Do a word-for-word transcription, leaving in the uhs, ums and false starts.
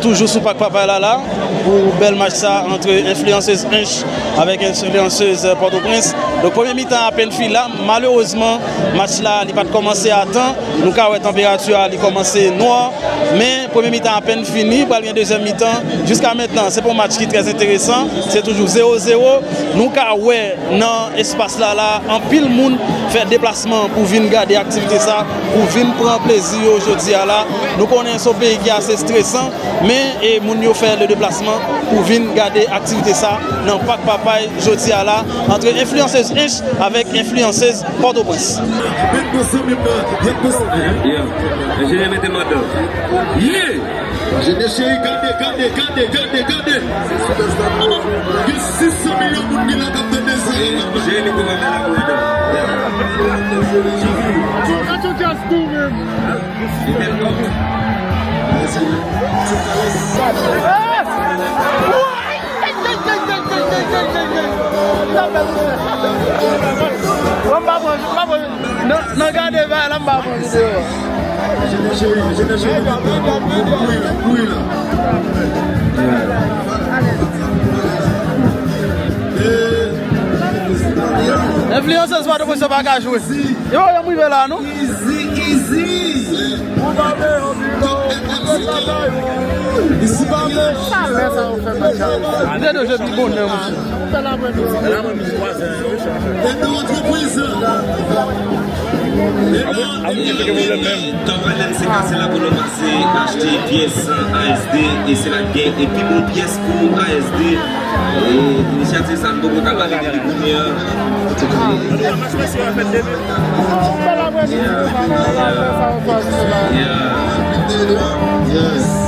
Toujou sou Pak Papay la la, pou bèl match sa antre enfliyansez Ench avèk enfliyansez Pòtoprens. Donk, premye mitan apèn fini la. Malerezman, match la li pa t kòmanse a tan. Nou ka wè tanperati a li kòmanse nwa. Men premye mitan apèn fini, pral gen dezyèm mitan. Jiska mentnan, se pa yon match ki trè enteresan. Se toujou zewo zewo. Nou ka wè nan espas la la, anpil moun fè deplasman pou vin gade aktivite sa, pou vin pran plezi yo jodi a la. Nou konnen se yon peyi ki ase stresan, men e moun yo fè le deplasman pou vin gade aktivite sa nan Pak Papay jodi a la, antre enfliyansez Ench avèk enfliyansez Pòtoprens. Met nan zanmi m nan, y ap nan zanmi m. Yeah. Enjenye mete manda. Yeah! Enjenye cheri, gade, gade, gade, gade, gade. Gen sis san milyon moun ki la k ap tande sa. Enjenye li goumen la pou adan. That's what just do, man. Nan, nan gade bagay la, m pa pran videyo. Enfliyansez Pòtoprens yo pa ka jwe. Yo, yo rive la, non? Li te dwe jwe pi bonè, monchè. Ap gen pwoblèm menm. Tanpèlèm se kase la pou nou pase achte pyès A S D, e se la k gen e pi bon pyès pou A S D. E inisyativ sa n poko ka pale de li kounye a. Yeah. Yeah. Yeah. Yes.